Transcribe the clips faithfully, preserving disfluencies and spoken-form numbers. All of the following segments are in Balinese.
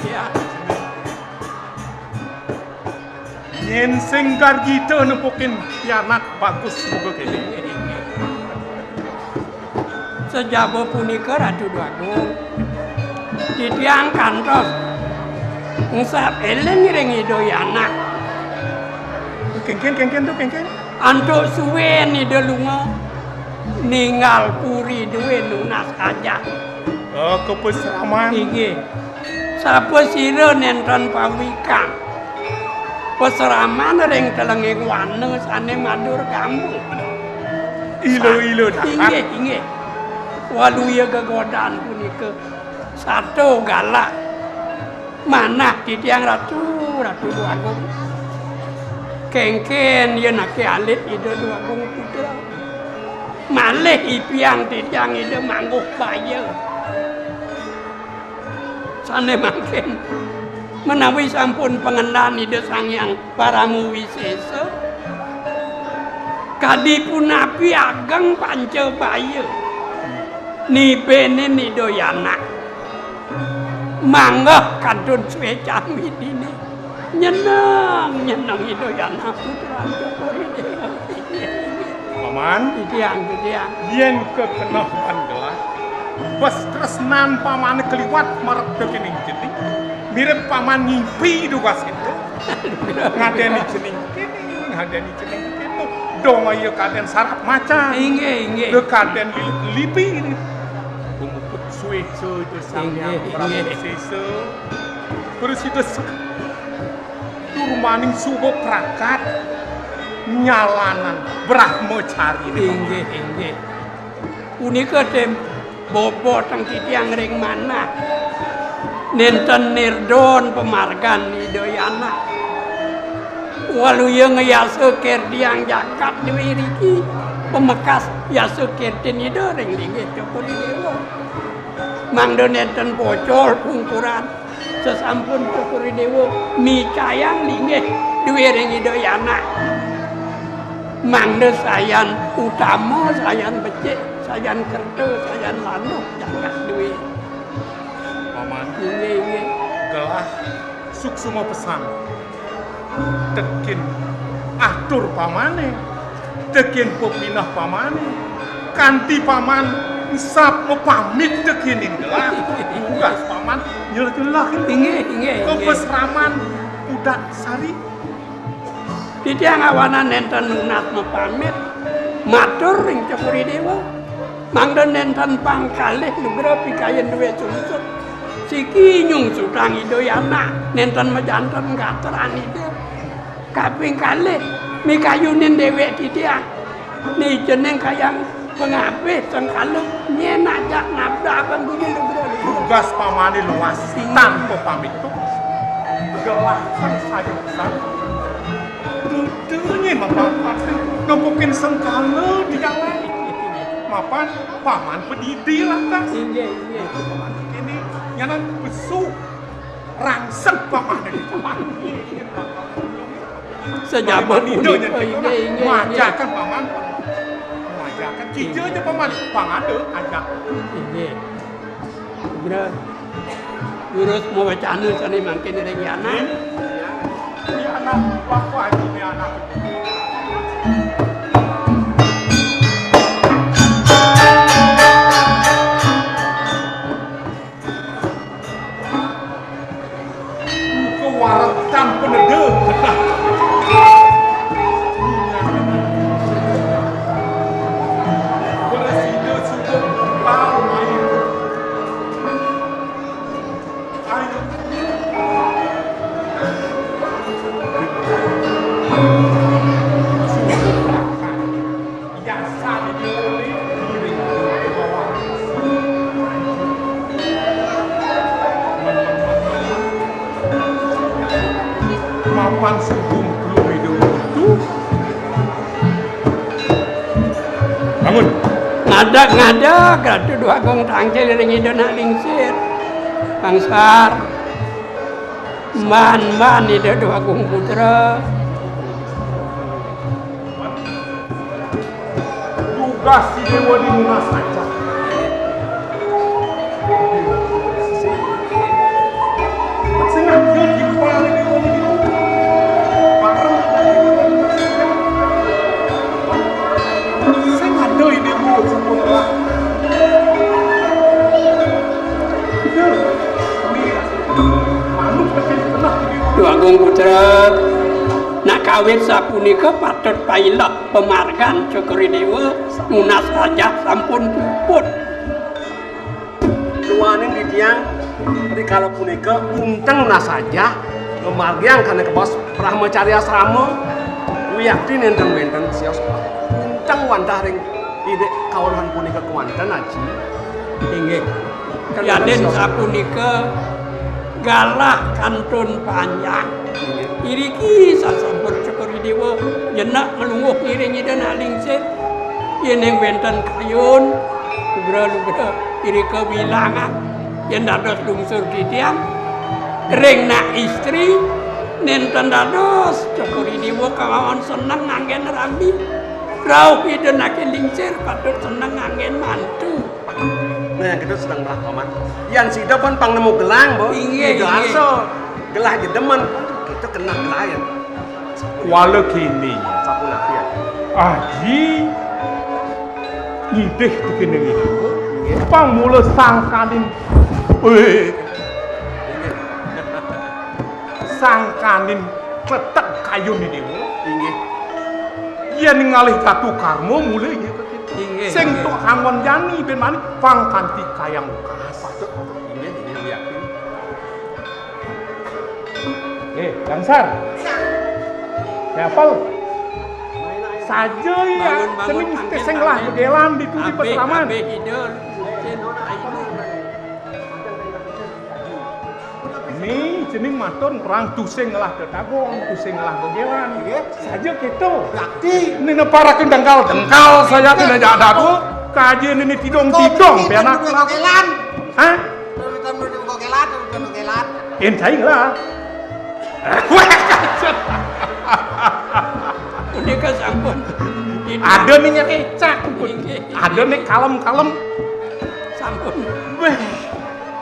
Ya. Yén sing gargita nepukin pianak bagus juga kéné. Sajaba punika, Ratu Déwagung, titiang kantos engsap éling ring Ida Yana. Kénkén, kénkén to, kénkén? Antuk suén Ida lunga, ninggal puri duwé nunas hajat. Oh, ka pasraman. Inggih. Sapasira nénten pawikan. Pasraman ring telenging wana sané madur gambung. Ila-ila dahat. Inggih, inggih. Waluya gegodan punika sato galak. Manah titiang Ratu, Ratu Déwagung. Kénkén yén aké alit Ida Déwagung Putra. Malih ipiang titiang Ida Mangguh Baya. Sané mangkin, menawi sampun pangendan Ida Sang Hyang Parama Wisésa, kadi punapi ageng Panca Baya nibénin Ida Yana. Manggeh kantun suécan widiné. Nyeneng, nyeneng Ida Yana Putra Cokor I Déwa. Paman, titiang, titiang. Yén kakeneh pan gelah, bes tresnan pamané kaliwat marep tekening cening. Mirip paman ngimpi dugas itu. Ngadéni cening kéné, ngadéni cening kéto. Dong ya kadén sarap macan. Inggih, inggih. Kadén li-, lipi ini. Pemuput suésa itu Sang Hyang Prabu Sesa. Terus itu se-, turmaning suba prakat nyalanan brahmacari. Inggih, inggih. Punika tim bobotang titiang ring manah. Nénten nirdon pamargan Ida Yana. Waluya ngayasa kirtiang jagat duwé riki, pamekas yasa kirtin Ida ring linggih Cokor I Déwa. Mangda nénten pocol pungkuran. Sasampun Cokor I Déwa micayang linggih duwé ring Ida Yana. Mangda sayan utama, sayan becik, sayan kerta, sayan lanuh jagat duwé. Paman. Inggih, inggih. Gelah suksma pesan. Tekin atur pamané, tekin pepineh pamané, kanti paman engsap mapamit tekining gelah, tugas paman nyelah-nyelah. Inggih, inggih, inggih. Kepesraman Pudak Sari. Titiang awanan nénten nunas mapamit, matur ring Cokor I Déwa. Mangda nénten pang kalih nugraha pikayun duwé sungsut. Siki nyungsutang Ida Yana, nénten majanten gatran Ida. Kaping kalih, mikayunin déwék titiang. Né cening kayang pangabih sengkala, nyén ajak nabrak bang bunyi nugraha. Tugas pamané luas, tanpa pamit to. Gelah sang sayang sang. Duduhné mapan pasti nempukin sengkala di jalan. Mapan paman padidi lantas. Inggih, inggih. Paman kéné nyanan besu rangsek paman di paman. Sajaba paman punika, inggih, inggih, inggih. Majakan paman. Majakan cica aja paman. Pangada ajak. Inggih. Nugraha. Durus mawacana sané mangkin ring Yana. Ini anak, aku aja ini anak. Buka waretan penedeh. Beresida sudah bal main. Ayo. Mapan suku mengkelu hidup itu. Bangun. Ngadag-ngadag, Ratu Déwagung tangcil ring Ida nak lingsir. Angsar. Mban-mban Ida Déwagung Putra. Tugas si Déwa di nunas aja. Agung Putra, nak kawit sapunika patut paileh pamargan Cokor I Dewa, nunas rajah sampun puput. Duaning titiang rikala punika unteng nunas rajah, ngamargiang kane kabaos Brahmacarya Asrama, wiakti nenten wenten sios unteng wantah ring indik kaweruhan punika kewanten, Aji. Inggih. Kan Yadin wenten sios. Sapunika galah kantun panjang. Inggih. Iriki sasampun Cokor I Dewa jenak nglungguh ngiring Ida nak lingsir. Yening wenten kayun, lugra-lugra irika bilangan. Yen dados lungsur titiang, ring nak istri, nenten dados Cokor I Dewa kemawon seneng nganggen rambi. Rauh Ida nake lingsir patut seneng nganggen mantu. Nah, yang kita sedang belah paman. Yan sida pun pang nemu gelang, Bo. Inggih, Ida inggih. Arsa. Gelah jedemen, kita kena gelah ya. Kuala kene. Sapunapi ya? Aji ngidih tekene ngidih. Inggih. Pamula sangkaning. Eh. Inggih. Sangkaning kletek kayun I Dewa. Inggih. Yen ngalih jatuh karma, mula iya kekit. Inggih, sing inggih. Tok angon jani ben mani pang kanti kayang ukas. Patut, patut. Inggih, inggih, yakin. Eh, Gangsar. Kepel. Saja ya, bangun, bangun, seni mesti tangkil, sing lah tangkil. Begelan di tudi. Abih, peseraman. Abih, Ida, Licin, Ayu. Ni jeneng matur ngrang tusing ngelah tetagon, tusing ngelah begelan. Nggih. Saja kita. Yakti. Ni neparaken dengkal-dengkal saya kena jadak tu. Kaji ni tidong-tidong, penak. Begelan. Hah? Begelan, begelan. Yen saing lah. Punika sampun. Ada nih nyerecak. Inggih. Ada nih kalem-kalem. Sampun. Weh.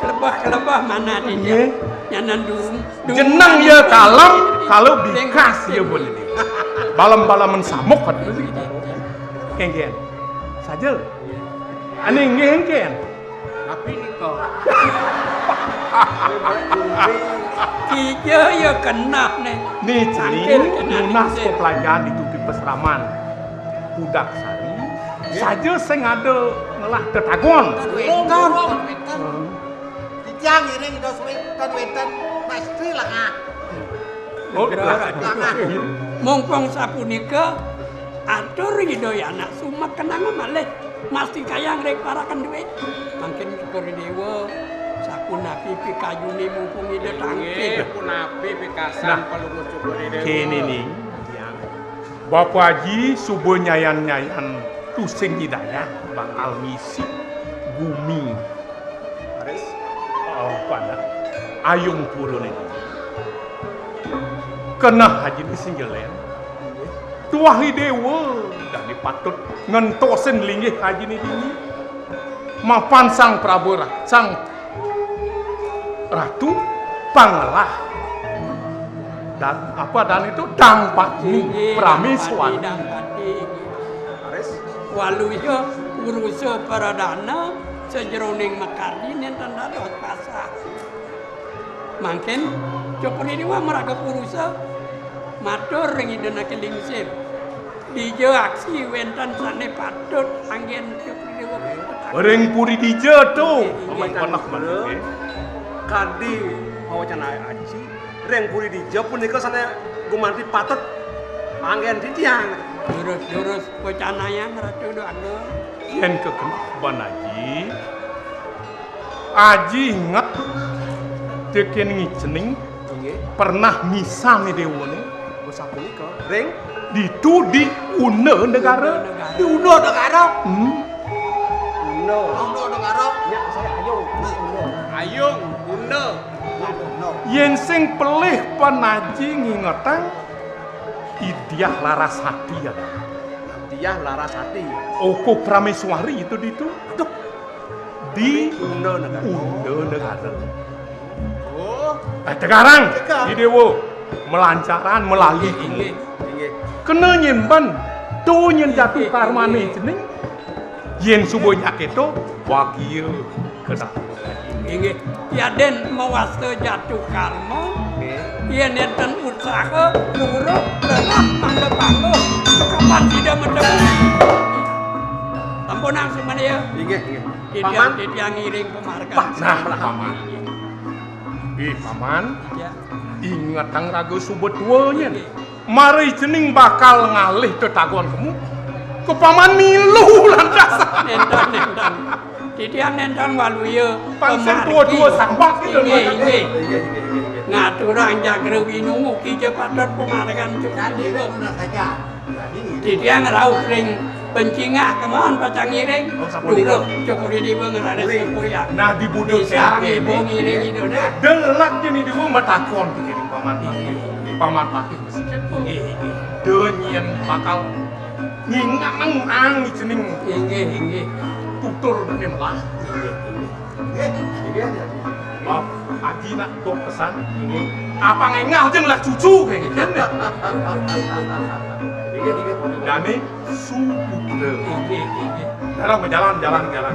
Kelebah-kelebah mana dia? Nggih. Nyanan durung. Jeneng ya kalem, kalau bikas ya boleh. Balem-balemen samuk kan. Kengken. Saja. Ane nggih kengken. Tapi nika. Kija ya kenah ne. Ni cening nunas peplajaran di tupi pesraman. Budak sari. Saja sing ada ngelah tetagon. Wénten, wénten. Titiang ngiring Ida Suwi ten wénten mesti lengah. Oh, lengah. Mumpung sapunika, atur Ida ya anak sumet kenanga malih mesti kayang ring parakan duit. Mangkin syukur Dewa, sapunapi pikayune mumpung Ida tangkil. Nggih, punapi pikasan. Nah, palungguh syukur Dewa. Kene ning, Bapa Haji suba nyayan-nyayan tusing nyidayang bakal ngisi gumi. Leres. Oh, panak. Ayung purune. Keneh Haji ni sing jelen. Tuah I Dewa dadi patut ngentosin linggih Haji ni dini. Mapan Sang Prabu Ra-, Sang Ratu pangelah dan apa dan itu Dang Patni. Inggih, Prameswari. Dang Patni, Dang Patni, inggih. Leres. Waluya purusa pradana sajeroning makardi nenten dados pasah. Mangkin Cokor I Dewa maraga purusa matur ring Ida Naki Lingsir. Dija aksi wenten sane patut anggen Cokor I Dewa. Ring puri dija to. Inggih, inggih. Pamai panak manike. Kadi pawacana aji. Ring puri dija punika sane gumanti patut anggen titiang. Durus-durus wacanayang Ratu Déwa Agung. Yen kekenek ban aji, aji inget teken ngicening. Inggih. Pernah misan dewane. Sapunika. Ring? Ditu di Una Negara. Di Una Negara? Hmm. Una. Una Negara. Nya saya Ayung. Una. Ayung, Una. Una. Yen sing pelih pan aji ngingetang, I Diah Larasati ya. Diah Larasati. Oko Prameswari itu ditu. Aduh. Di Unda Negara. Unda Negara. Oh. Eh, tegarang, tegar. I Dewa, melancaran, melali. Inggih, inggih. Kena nyimpen, tu nyen jatuh karmane cening. Yen suba nyak keto, wagia kedah. Inggih, yadin mawasta jatuh karma, yén nénten usaha, luruh, lenah, mangda pangguh, kapan sida matemu? Sampunang sumania. Inggih, inggih. Titiang, Paman. Titiang ngiring pamargi. Wah, nah, Paman. Ih, Paman. Iya. Ingetang raga suba tua nyén. Inggih. Mara cening bakal ngalih tetagon kemu. Ka Paman milu lantas. Nénten, nénten. Titiang nénten waluya pamargi. Tua-tua sambak gitu. Inggih, inggih. Ngaturang jagra winungu kija patut pamargan cukadi. Titiang rauh ring pencingak kemon pacang ngiring. Oh, sampun. Duruk cukuri diba ngeraris kepuyang. Nah, di buduk. Bisa ngibu ngiring itu dah. Delak jeni diba matakon pikirin Paman. Paman Patih. Inggih, inggih. Da nyén bakal ngingang ang cening. Inggih, inggih. Tutur dané melah. Inggih, inggih. Inggih, inggih, inggih. Bab, adi nak dok pesan. Inggih. Apa ngengah aja ngelah cucu kayak gitu. Inggih, inggih. Dané Suputra. Inggih, inggih. Jalan, jalan, jalan, jalan.